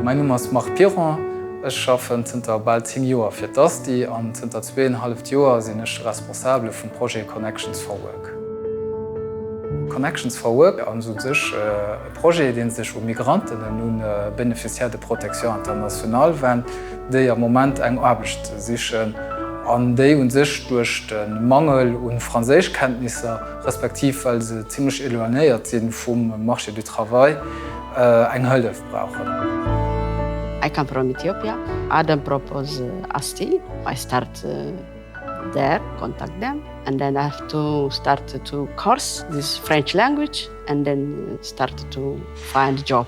Mäin Numm ass Marc Piron, ech schaffen zënter bal 10 Joer fir d'ASTI an zënter zweeënhalleft Joer sinn ech de Responsabele vum Projet Connections for Work. Connections for Work ass u sech e Projet, dee sech u Migranten an u Bénéficiaires de protection internationale wennt, déi am Moment eng Aarbecht sichen an déi u sech duerch de Mangel u Franséischkenntnisser, respektiv well se zimlech éloignéiert si vum Marché du travail, eng Hëllef brauchen. I come from Ethiopia. Adam propose ASTI. I start there, contact them, and then I have to start to course this French language and then start to find job.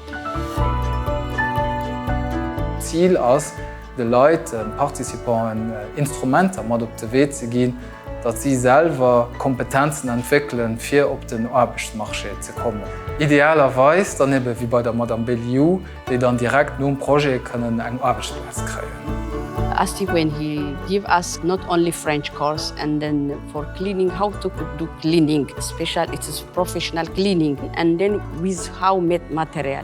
D'Zil ass, de Leit, de Participanten, Instrumenter mat op de Wee ze ginn, datt si selwer Kompetenzen entwéckelen, fir op den Aarbechtsmarché ze kommen. Idealerweis dann ebe wéi bei der Madame Belliou, déi dann direkt nom Projet kënnen eng Aarbechtsplaz kréien. ASTI when he give us not only French course and then for cleaning how to do cleaning special it is professional cleaning and then with how made material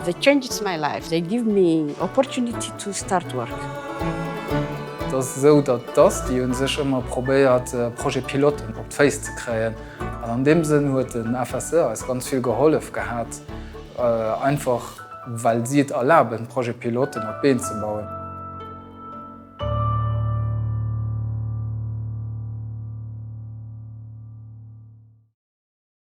they changed my life they give me opportunity to start work. Et ass esou, datt d'ASTI u sech ëmmer probéiert, Projet-piloten op d'Féiss ze kréien. An an deem Sënn huet den FSE eis ganz vill gehollef gehat, einfach well si et erlaben, Projet-piloten op d'Been ze bauen.